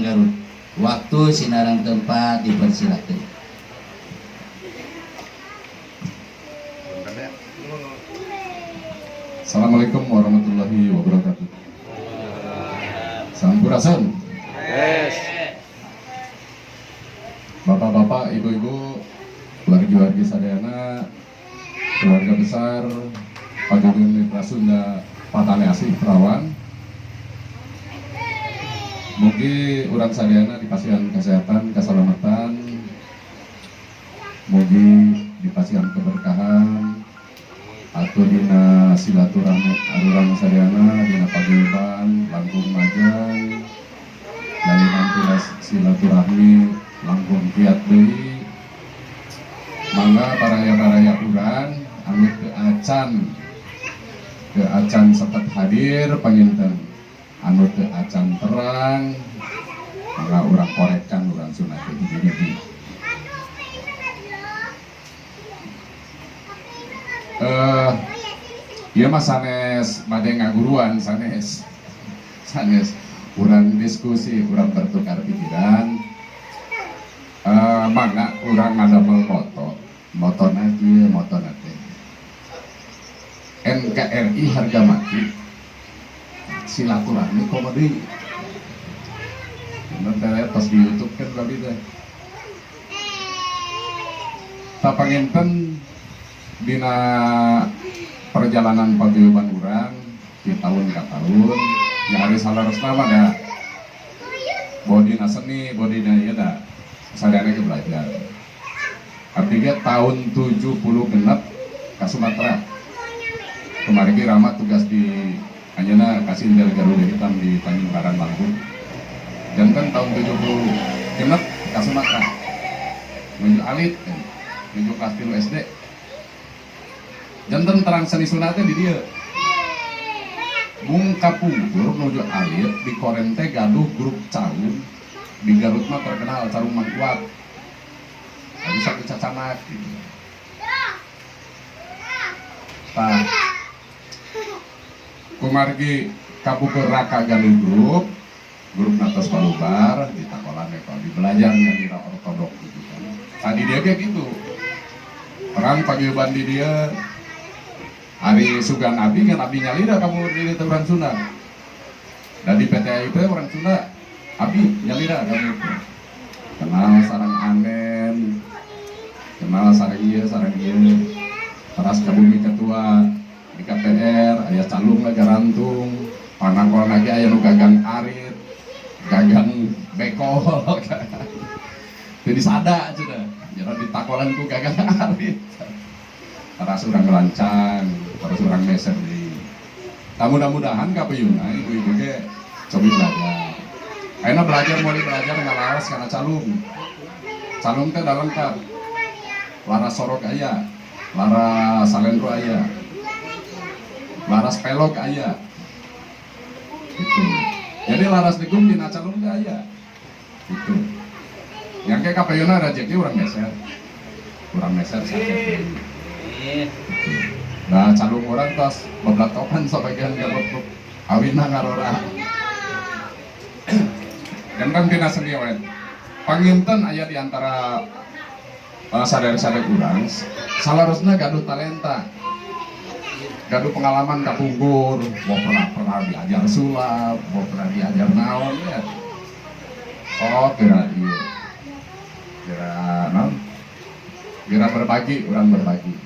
Garut. Waktu sinareng tempat dipersilakan. Assalamualaikum warahmatullahi wabarakatuh. Sampurasun. Yes. Bapak-bapak, ibu-ibu, wargi-wargi sadayana, keluarga besar Paguyuban Mitra Sunda Patane Asih Perawan. Mugi urang sadayana dipasihan kesehatan, keselamatan, mugi dipasihan keberkahan, atau dina silaturahmi urang sadayana dina paguyuban langkung majeng, jalinan silaturahmi langkung kiat deui. Mangga baraya-baraya urang anu teu acan sempat hadir panginten, anu teu acan terang, mangga urang korekan urang sunat hiji-hiji. Ieu mah sanes bade ngaguruan, sanes sanes urang diskusi, urang bertukar pikiran. Mangga urang ngadamel moto, motona kieu, motona teh NKRI harga mati, silaturahmi komo deui. Bener teh, tos di YouTube kan tadi teh. Tah, panginten dina perjalanan paguyuban urang di tahun ke tahun ya, hari saleresna mah da bodina seni, bodina ieu, da sadayana ge belajar. Artinya tahun 76 ke Sumatera kemarin ge Rama tugas di anjeunna Kasindel Garuda Hitam di Tanjung Karang, Lampung. Janten tahun 76 ke Sumatera menuju alit kan, menuju kelas 3 SD. Janten terang seni Sunda teh di dieu. Mung kapungkur menuju alit di Koren teh gaduh grup calung, di Garut mah terkenal Calung Mangkuat. Tapi sok dicacanak gitu. Tah, kumargi kapungkur raka gaduh grup, grup natos palubar di takolan kalau di belajar nyalira ortodok gitu kan. Tadi dia kayak gitu. Terang paguyuban di dia hari sugan abi kan abi nyalira kamu di orang Sunda. Dan di PTAIP orang Sunda abi nyalira kamu itu. Kenal sareng Anen, kenal sareng ieu, sareng ieu. Teras ke bumi ketua di KPR, aya calung lah garantung, panangkol lagi aya nu gagang arit, gagang bekol. Jadi sada cenah. Jadi ditakolan ku gagang arit. Teras urang ngelancang, terus urang meser deui. Tah, mudah-mudahan kapayunna ibu-ibu ge cobi belajar. Ayeuna belajar, mulai belajar ngalaras kana calung. Calung teh da lengkap. Laras sorog aya, laras salendro aya, laras pelog aya. Gitu. Jadi laras degung dina calung teh aya. Gitu. Yang kayak kapayunna rezeki urang meser. Urang meser sakit. Gitu. Nah, calung urang tos beblatokan sabagian gabot awina ngarora. Dan kan tina seni we. Panginten aya di antara sadar-sadar urang salarosna gaduh talenta, gaduh pengalaman kapungkur, mau pernah pernah diajar sulap, mau pernah diajar naon ya. Oh, kira iya, kira naon, kira berbagi, urang berbagi.